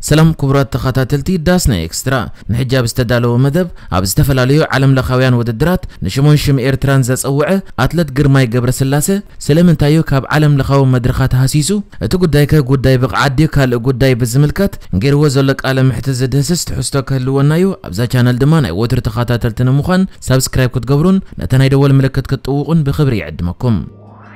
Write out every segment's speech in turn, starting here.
ሰላም ክቡራት ተኸታተልቲ ዳስና ኤክስትራ፣ ንሕጂ ኣብ ዝተዳለወ መደብ ኣብ ዝተፈላለዩ ዓለም ለኻውያን ውድድራት ንሽሙን ሽም ኤርትራን ዘጸውዐ ኣትለት ግርማይ ገብረስላሴ ስለምንታይ እዩ ካብ ዓለም ለኻዊ መድረኻት ሃሲሱ? እቲ ጉዳይ ከ ጉዳይ ብቕዓት ድዩ ካልእ ጉዳይ ብዝምልከት ገይርዎ ዘሎ ቃለ ምሕትት ዝድህስስ ትሕዝቶ ክህልወና እዩ። ኣብዛ ቻነል ድማ ናይ ወትሩ ተኸታተልቲ ንምዃን ሳብስክራይብ ክትገብሩን ነታ ናይ ደወል ምልክት ክትጥውቑን ብኽብሪ ይዕድመኩም።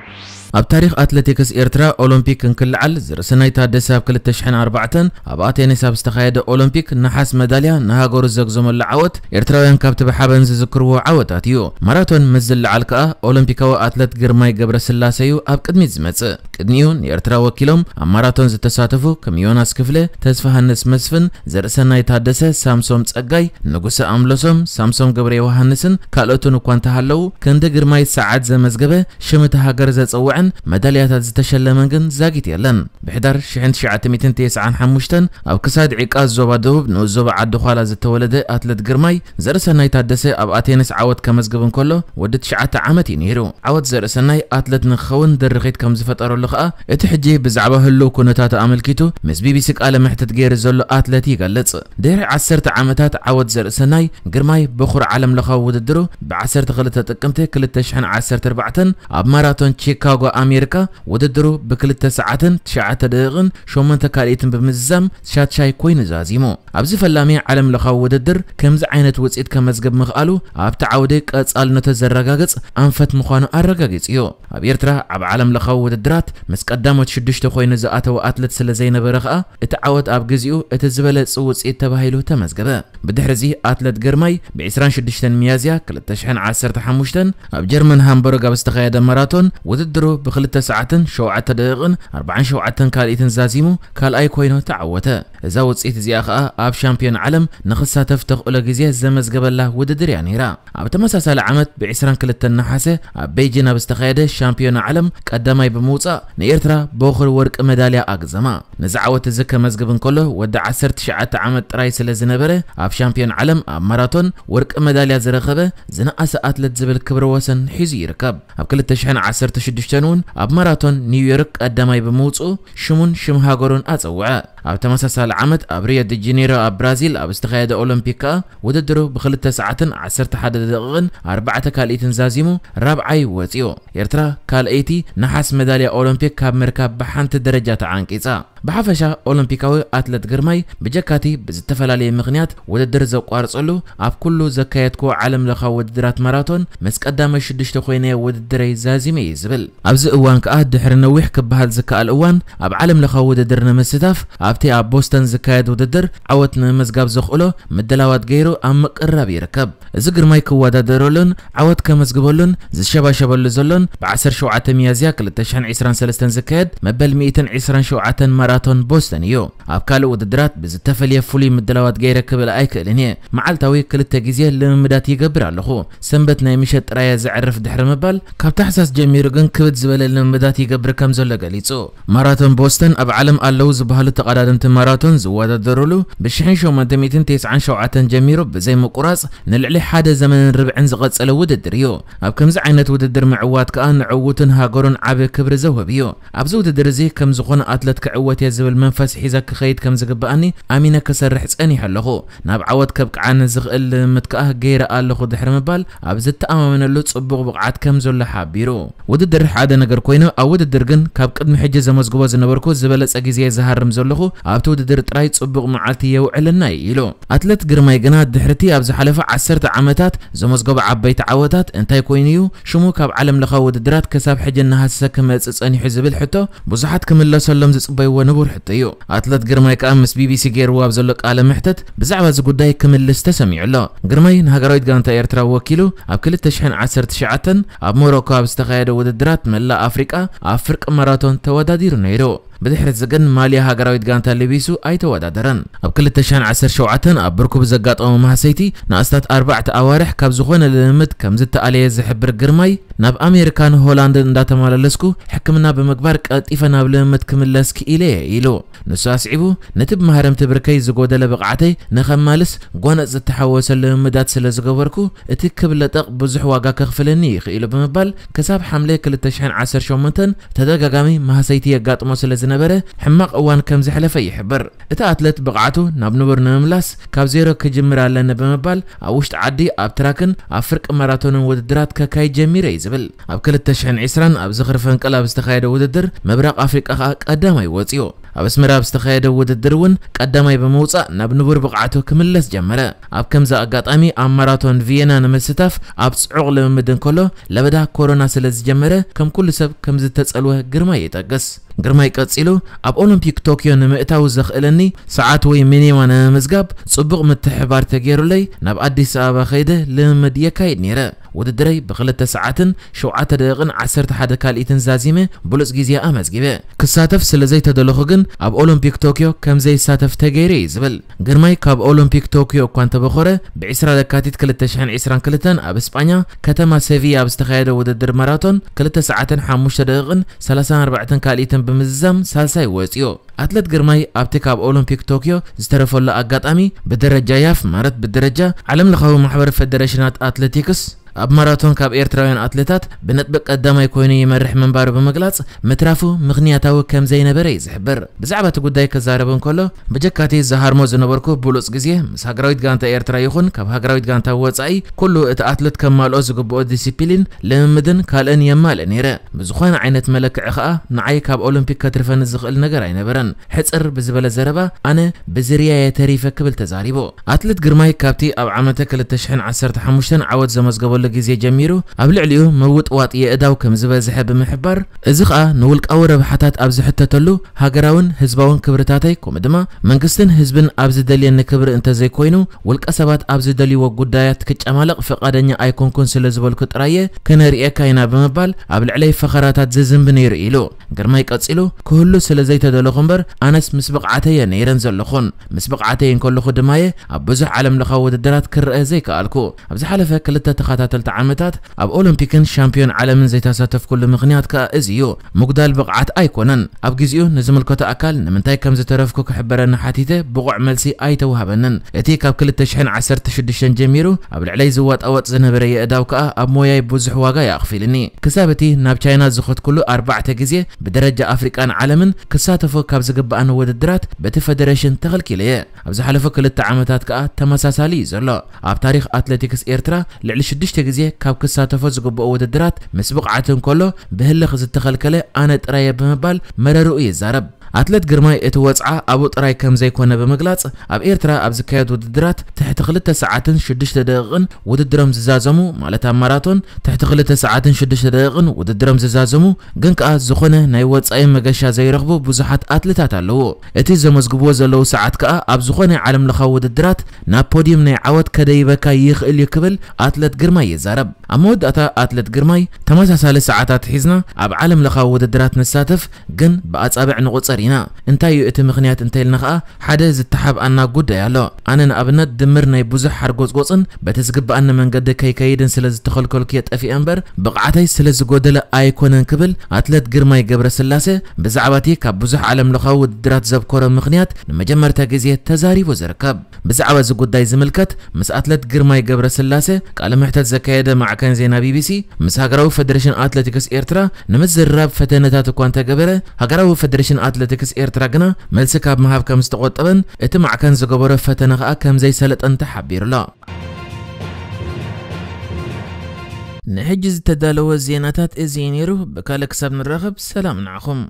ኣብ ታሪኽ ኣትሌቲክስ ኤርትራ ኦሎምፒክ እንክልዓል ዝርእሰናይ ታደሰ ኣብ ክልተ ሽሕን ኣርባዕተን ኣብ ኣቴኔስ ኣብ ዝተኻየደ ኦሎምፒክ ነሓስ መዳልያ ንሃገሩ ዘግዘመሉ ዓወት ኤርትራውያን ካብቲ ብሓበን ዝዝክርዎ ዓወታት እዩ። ማራቶን ምስ ዝለዓል ከኣ ኦሎምፒካዊ ኣትለት ግርማይ ገብረስላሴ እዩ ኣብ ቅድሚት ዝመጽእ። ቅድሚኡ ንኤርትራ ወኪሎም ኣብ ማራቶን ዝተሳተፉ ከም ዮናስ ክፍለ፣ ተስፋሃንስ መስፍን፣ ዘርእሰናይ ታደሰ፣ ሳምሶም ጸጋይ፣ ንጉሰ ኣምሎሶም፣ ሳምሶም ገብረ ዮሃንስን ካልኦትን እኳ እንተሃለዉ፣ ክንዲ ግርማይ ሰዓት ዘመዝገበ ሽም እታ ሃገር ዘጸውዐን መዳልያታት ዝተሸለመን ግን ዛጊት የለን። ብሕዳር ሽሕን ትሽዓተ ሚእትን ተስዓን ሓሙሽተን ኣብ ክሳድ ዒቃ ዞባ ደቡብ ንኡስ ዞባ ዓዲ ዃላ ዝተወለደ ኣትለት ግርማይ ዘርእሰናይ ታደሰ ኣብ ኣቴነስ ዓወት ከመዝግብ እንከሎ ወዲ ትሽዓተ ዓመት እዩ ነይሩ። ዓወት ዘርእሰናይ ኣትለት ንክኸውን ድርኺት ከም ዝፈጠረሉ ከኣ እቲ ሕጂ ብዛዕባ ህሉው ኩነታቱ ኣመልኪቱ ምስ ቢቢሲ ቃለ መሕትት ገይሩ ዘሎ ኣትለት ይገልጽ። ድሕሪ ዓሰርተ ዓመታት ዓወት ዘርእሰናይ ግርማይ በኹር ዓለም ለኻዊ ውድድሩ ብ ዓሰርተ ክልተ ጥቅምቲ ክልተ ሽሕን ዓሰርተ ኣርባዕተን ኣብ ማራቶን ቺካጎ ኣሜሪካ ውድድሩ ብክልተ ሰዓትን ትሽዓተ ደቂቕን ሸሞንተ ካልኢትን ብምዝዛም ሻድሻይ ኮይኑ ዛዚሙ። ኣብዚ ፈላሚ ዓለም ለኻዊ ውድድር ከምዚ ዓይነት ውፅኢት ከመዝግብ ምኽኣሉ ኣብቲ ዓውዲ ቀፃልነቱ ዘረጋግፅ ኣንፈት ምዃኑ ኣረጋጊፁ እዩ። ኣብ ኤርትራ ኣብ ዓለም ለኻዊ ውድድራት ምስ ቀዳሞት ሽዱሽተ ኮይኑ ዝኣተወ ኣትለት ስለ ዘይነበረ ከኣ እቲ ዓወት ኣብ ግዚኡ እቲ ዝበለፅ ውፅኢት ተባሂሉ ተመዝገበ። ብድሕሪ እዚ ኣትለት ግርማይ ብ ዕስራን ሽዱሽተን ሚያዝያ ክልተ ሽሕን ዓሰርተ ሓሙሽተን ኣብ ጀርመን ሃምበርግ ኣብ ዝተኻየደ ማራቶን ውድድሩ ብክልተ ሰዓትን ሸውዓተ ደቂቕን ኣርባዓን ሸውዓተን ካልኢትን ዛዚሙ ካልኣይ ኮይኑ ተዓወተ። እዛ ውፅኢት እዚኣ ከኣ ኣብ ሻምፒዮን ዓለም ንኽሳተፍ ተኽእሎ ግዜ ዘመዝገበላ ውድድር እያ ነይራ። ኣብ ተመሳሳሊ ዓመት ብ ዕስራን ክልተን ነሓሰ ኣብ ቤይጂን ኣብ ዝተኻየደ ሻምፒዮን ዓለም ቀዳማይ ብምውጻእ ንኤርትራ በኹሪ ወርቂ መዳልያ ኣግዘማ። ነዚ ዓወት እዚ ከመዝግብ እንከሎ ወዲ ዓሰርተ ትሽዓተ ዓመት ጥራይ ስለ ዝነበረ ኣብ ሻምፒዮን ዓለም ኣብ ማራቶን ወርቂ መዳልያ ዝረኸበ ዝነኣሰ ኣትለት ዝብል ክብረ ወሰን ሒዙ ይርከብ። ኣብ ክልተ ሽሕን ዓሰርተ ሽዱሽተን እውን ኣብ ማራቶን ኒውዮርክ ቀዳማይ ብምውጽኡ ሽሙን ሽም ሃገሩን ኣጸውዐ። ኣብ ተመሳሳሊ ዓመት ኣብ ሪዮ ዲ ጀኔሮ ኣብ ብራዚል ኣብ ዝተኻየደ ኦሎምፒክ ከኣ ውድድሩ ብክልተ ሰዓትን ዓሰርተ ሓደ ደቂቕን ኣርባዕተ ካልኢትን ዛዚሙ ራብዓይ ወጺኡ። ኤርትራ ካልኣይቲ ነሓስ መዳልያ ኦሎምፒክ ካብ ምርካብ ብሓንቲ ደረጃ ተዓንቂጻ። ብሓፈሻ ኦሎምፒካዊ ኣትለት ግርማይ ብጀካቲ ብዝተፈላለየ ምኽንያት ውድድር ዘቋርጸሉ ኣብ ኩሉ ዘካየድክዎ ዓለም ለኻዊ ውድድራት ማራቶን ምስ ቀዳመ ሽዱሽተ ኮይነ ውድድረይ ዛዚመ እዩ ዝብል። ኣብዚ እዋን ከኣ ድሕሪ ነዊሕ ክበሃል ዝከኣል እዋን ኣብ ዓለም ለኻዊ ውድድር ንምስታፍ ኣብቲ ኣብ ቦስተን ዝካየድ ውድድር ዓወት ንምምዝጋብ ዘኽእሎ ምድላዋት ገይሩ ኣብ ምቅርራብ ይርከብ። እዚ ግርማይ ክወዳደረሉን ዓወት ከመዝግበሉን ዝሸባሸበሉ ዘሎን ብ ዓሰርተ ሸውዓተ ሚያዝያ ክልተ ሽሕን ዕስራን ሰለስተን ዝካየድ መበል ሚእትን ዕስራን ሸውዓተን ማራቶን ቦስተን እዩ። ኣብ ካልእ ውድድራት ብዝተፈልየ ፍሉይ ምድላዋት ገይረ ክብል ኣይክእልን እየ። መዓልታዊ ክልተ ግዜ ልምምዳት ይገብር ኣለኹ። ሰንበት ናይ ምሸት ጥራየ ዘዕርፍ ድሕሪ ምባል ካብ ታሕሳስ ጀሚሩ ግን ክብድ ዝበለ ልምምዳት ይገብር ከም ዘሎ ገሊጹ። ማራቶን ቦስተን ኣብ ዓለም ኣለዉ ዝበሃሉ ተቐዳደምቲ ማራቶን ዝወዳደሩሉ ብ ሽሕን ሸሞንተ ሚእትን ተስዓን ሸውዓተን ጀሚሩ ብዘይ ምቁራጽ ንልዕሊ ሓደ ዘመንን ርብዕን ዝቐጸለ ውድድር እዩ። ኣብ ከምዚ ዓይነት ውድድር ምዕዋት ከኣ ንዕውቱን ሃገሩን ዓቢ ክብሪ ዘውህብ እዩ። ኣብዚ ውድድር እዚ ከም ዝኾነ ኣትለት ክዕወት እየ ዝብል መንፈስ ሒዘ ክኸይድ ከም ዝግብኣኒ ኣሚነ ክሰርሕ ጸኒሐ ኣለኹ። ናብ ዓወት ከብቅዓኒ ዝኽእል ልምምድ ከኣ ገይረ ኣለኹ ድሕሪ ምባል ኣብ ዝተኣማመነሉ ጽቡቕ ብቕዓት ከም ዘሎ ሓቢሩ። ውድድር ሓደ ነገር ኮይኑ ኣብ ውድድር ግን ካብ ቅድሚ ሕጂ ዘመዝግቦ ዝነበርኩ ዝበለጸ ግዜ ዝሃርም ዘለኹ ኣብቲ ውድድር ጥራይ ጽቡቕ መዓልቲ የውዕለና እዩ ኢሉ። ኣትለት ግርማይ ግና ድሕሪቲ ኣብ ዝሓለፈ ዓሰርተ ዓመታት ዘመዝገቦ ዓበይቲ ዓወታት እንታይ ኮይኑ እዩ ሽሙ ካብ ዓለም ለኻዊ ውድድራት ክሳብ ሕጂ እናሃሰሰ ክመጽእ ጸኒሑ ዝብል ሕቶ ብዙሓት ክምለሰሎም ዝጽበይዎ ንቡር ሕቶ እዩ። ኣትለት ግርማይ ከኣ ምስ ቢቢሲ ገይርዎ ኣብ ዘሎ ቃለ መሕተት ብዛዕባ እዚ ጉዳይ ክምልስ ተሰሚዑ ኣሎ። ግርማይ ንሃገራዊት ጋንታ ኤርትራ ወኪሉ ኣብ ክልተ ሽሕን ዓሰርተ ትሽዓተን ኣብ ሞሮኮ ኣብ ዝተኻየደ ውድድራት መላእ ኣፍሪቃ ኣብ ፍርቂ ማራቶን ተወዳዲሩ ነይሩ። ብድሕሪ እዚ ግን ማልያ ሃገራዊት ጋንታ ለቢሱ ኣይተወዳደረን። ኣብ ክልተ ሽሕን ዓሰርተ ሸውዓተን ኣብ ብርኩ ብዘጋጠሞ ማህሰይቲ ንኣስታት ኣርባዕተ ኣዋርሕ ካብ ዝኾነ ልምምድ ከም ዝተኣለየ ዝሕብር ግርማይ፣ ናብ ኣሜሪካን ሆላንድን እንዳተመላለስኩ ሕክምና ብምግባር ቀልጢፈ ናብ ልምምድ ክምለስ ክኢለ እየ ኢሉ። ንሱ ኣስዒቡ፣ ነቲ ብማህረምቲ ብርከይ ዝጎደለ ብቕዓተይ ንኸማልስ ጓነጽ ዝተሓወሰ ልምምዳት ስለ ዝገበርኩ፣ እቲ ክብለጠቕ ብዙሕ ዋጋ ከኽፍለኒ ይኽእል እዩ ብምባል፣ ክሳብ ሓምለ ክልተ ሽሕን ዓሰርተ ሸሞንተን ተደጋጋሚ ማህሰይቲ የጋጥሞ ስለ ነበረ ሕማቕ እዋን ከም ዘሕለፈ ይሕብር። እቲ ኣትለት ብቕዓቱ ናብ ንቡር ንምምላስ ካብ ዜሮ ክጅምር ኣለኒ ብምባል ኣብ ውሽጢ ዓዲ ኣብ ትራክን ኣብ ፍርቂ ማራቶንን ውድድራት ከካይድ ጀሚረ እዩ ዝብል። ኣብ ክልተ ሽሕን ዕስራን ኣብ ዝኽሪ ፈንቅል ኣብ ዝተኻየደ ውድድር ምብራቕ ኣፍሪቃ ከኣ ቀዳማይ ወጺኡ። ኣብ ኣስመራ ኣብ ዝተኻየደ ውድድር እውን ቀዳማይ ብምውጻእ ናብ ንቡር ብቕዓቱ ክምለስ ጀመረ። ኣብ ከምዚ ኣጋጣሚ ኣብ ማራቶን ቪየና ንምስታፍ ኣብ ጽዑቕ ልምምድ እንከሎ ለበዳ ኮሮና ስለ ዝጀመረ ከም ኩሉ ሰብ ከም ዝተጸልወ ግርማይ ይጠቅስ። ግርማይ ቀጺሉ፣ ኣብ ኦሎምፒክ ቶክዮ ንምእታው ዘኽእለኒ ሰዓት ወይ ሚኒማ ንምምዝጋብ ጽቡቕ ምትሕባር ተገይሩለይ ናብ ኣዲስ ኣበባ ከይደ ልምምድ የካይድ ነይረ። ውድድረይ ብክልተ ሰዓትን ሸውዓተ ደቂቕን ዓሰርተ ሓደ ካልኢትን ዛዚመ ብሉጽ ግዜ ኣመዝጊበ። ክሳተፍ ስለ ዘይተደለኹ ግን ኣብ ኦሎምፒክ ቶክዮ ከም ዘይሳተፍ ተገይረ እዩ ዝብል። ግርማይ ካብ ኦሎምፒክ ቶክዮ እኳ እንተበኾረ፣ ብ ዕስራ ለካቲት ክልተ ሽሕን ዕስራን ክልተን ኣብ እስጳኛ ከተማ ሴቪያ ኣብ ዝተኻየደ ውድድር ማራቶን ክልተ ሰዓትን ሓሙሽተ ደቂቕን ሰላሳን ኣርባዕተን ካልኢትን ብምዝዛም ሳልሳይ ወጺኡ። ኣትለት ግርማይ ኣብቲ ካብ ኦሎምፒክ ቶክዮ ዝተረፈሉ ኣጋጣሚ ብደረጃ ያፍ ማለት ብደረጃ ዓለምለኻዊ ማሕበር ፌደሬሽናት ኣትሌቲክስ ኣብ ማራቶን ካብ ኤርትራውያን ኣትሌታት ብነጥቢ ቀዳማይ ኮይኑ ይመርሕ ምንባሩ ብምግላጽ ምትራፉ ምኽንያታዊ ከም ዘይነበረ እዩ ዝሕብር። ብዛዕባ እቲ ጉዳይ ክዛረብ እንከሎ፣ ብጀካቲ ዝሃርሞ ዝነበርኩ ብሉጽ ግዜ ምስ ሃገራዊት ጋንታ ኤርትራ ይኹን ካብ ሃገራዊት ጋንታ ወጻኢ ኩሉ እቲ ኣትሌት ከማልኦ ዝግብኦ ዲሲፕሊን፣ ልምምድን ካልእን የማልእ ነይረ። ብዝኾነ ዓይነት መለክዒ ከኣ ንዓይ ካብ ኦሎምፒክ ከትርፈኒ ዝኽእል ነገር ኣይነበረን። ሕጽር ብዝበለ ዘረባ ኣነ ብዝርያየ ተሪፈ ክብል ተዛሪቡ። ኣትሌት ግርማይ ካብቲ ኣብ ዓመተ ክልተ ሽሕን ዓሰርተ ሓሙሽተን ዓወት ዘመዝገበሉ ግዜ ጀሚሩ ኣብ ልዕሊኡ ምውጥዋጥ የእዳው ከም ዝበዝሐ ብምሕባር፣ እዚ ኸኣ ንውልቃዊ ረብሓታት ኣብ ዝሕተተሉ ሃገራውን ህዝባውን ክብርታተይ ከምኡ ድማ መንግስትን ህዝብን ኣብ ዝደልየኒ ክብሪ እንተዘይኮይኑ ውልቀ ሰባት ኣብ ዝደልይዎ ጉዳያት ክጨማለቕ ፍቓደኛ ኣይኮንኩን ስለ ዝበልኩ ጥራየ ክነርእየካ ኢና ብምባል ኣብ ልዕለይ ፈኸራታት ዝዝንቢ ነይሩ ኢሉ። ግርማይ ቀጺሉ፣ ክህሉ ስለ ዘይተደለኹ እምበር ኣነስ ምስ ብቕዓተየ ነይረን ዘለኹን። ምስ ብቕዓተይ እንከለኹ ድማየ ኣብ ብዙሕ ዓለምለኻዊ ውድድራት ክረአ ዘይከኣልኩ። ኣብ ዝሓለፈ ክልተ ተኸታተልቲ ዓመታት ኣብ ኦሎምፒክን ሻምፒዮን ዓለምን ዘይተሳተፍኩሉ ምኽንያት ከኣ እዚ እዩ። ምጉዳል ብቕዓት ኣይኮነን። ኣብ ግዜኡ ንዝምልከቶ ኣካል ንምንታይ ከም ዝተረፍኩ ክሕበረኒ ሓቲተ ብቑዕ መልሲ ኣይተዋህበንን። እቲ ካብ ክልተ ሽሕን ዓሰርተ ሽዱሽተን ጀሚሩ ኣብ ልዕለይ ዝዋጣወጥ ዝነበረ የእዳው ከኣ ኣብ ሞያይ ብዙሕ ዋጋ እዩ ኣኽፊልኒ። ክሳብ እቲ ናብ ቻይና ዝኸድኩሉ ኣርባዕተ ግዜ ብደረጃ ኣፍሪቃን ዓለምን ክሳተፎ ካብ ዝግብኣኒ ውድድራት በቲ ፈደረሽን ተኸልኪለ እየ። ኣብ ዝሓለፉ ክልተ ዓመታት ከኣ ተመሳሳሊ እዩ ዘሎ። ኣብ ታሪኽ ኣትሌቲክስ ኤርትራ ልዕሊ ሽዱሽተ ግዜ ካብ ክሳተፎ ዝግብኦ ውድድራት ምስ ብቕዓቱ እንከሎ ብህልኽ ዝተኸልከለ ኣነ ጥራየ ብምባል መረርኡ ይዛረብ። ኣትሌት ግርማይ እቲ ወጽዓ ኣብኡ ጥራይ ከም ዘይኮነ ብምግላጽ፣ ኣብ ኤርትራ ኣብ ዝካየድ ውድድራት ትሕቲ ክልተ ሰዓትን ሽዱሽተ ደቂቕን ውድድሮም ዝዛዘሙ፣ ማለት ኣብ ማራቶን ትሕቲ ክልተ ሰዓትን ሽዱሽተ ደቂቕን ውድድሮም ዝዛዘሙ፣ ግን ከኣ ዝኾነ ናይ ወጻኢ መገሻ ዘይረኽቡ ብዙሓት ኣትሌታት ኣለዉ። እቲ ዘመዝግብዎ ዘለዉ ሰዓት ከኣ ኣብ ዝኾነ ዓለምለኻዊ ውድድራት ናብ ፖድዩም ናይ ዓወት ከደይበካ ይኽእል እዩ ክብል ኣትሌት ግርማይ ይዛረብ። ኣብ መወዳእታ ኣትሌት ግርማይ፣ ተመሳሳሊ ሰዓታት ሒዝና ኣብ ዓለምለኻዊ ውድድራት ንሳተፍ፣ ግን ብኣጻብዕ ንቑጸር ኢና። እንታይ እዩ እቲ ምኽንያት እንተኢልና ከኣ ሓደ ዝተሓብኣና ጉዳይ ኣሎ። ኣነ ንኣብነት ድምር ናይ ብዙሕ ሓርጎጽጎጽን በቲ ዝግብኣኒ መንገዲ ከይከይድን ስለ ዝተኸልከልኩ እየ ጠፊኤ እምበር ብቕዓተይ ስለ ዝጎደለ ኣይኮነን ክብል ኣትሌት ግርማይ ገብረስላሴ ብዛዕባ እቲ ካብ ብዙሕ ዓለምለኻዊ ውድድራት ዘብኮሮ ምኽንያት ንመጀመርታ ግዜ ተዛሪቡ ዝርከብ። ብዛዕባ እዚ ጉዳይ ዝምልከት ምስ ኣትሌት ግርማይ ገብረስላሴ ቃለ መሕተት ዘካየደ ማዕከን ዜና ቢቢሲ፣ ምስ ሃገራዊ ፈደሬሽን ኣትሌቲክስ ኤርትራ ንምዝርራብ ፈተነታት እኳ እንተገበረ፣ ሃገራዊ ፈደሬሽን ኣትሌቲክስ ኤርትራ ግና መልሲ ካብ ምሃብ ከም ዝተቖጠበን እቲ ማዕከን ዝገበሮ ፈተነ ከኣ ከም ዘይሰለጠን ተሓቢሩ ኣሎ። ንሕጂ ዝተዳለወ ዜናታት እዚ እዩ ነይሩ። ብካልእ ክሳብ ንራኸብ ሰላም ንዓኹም።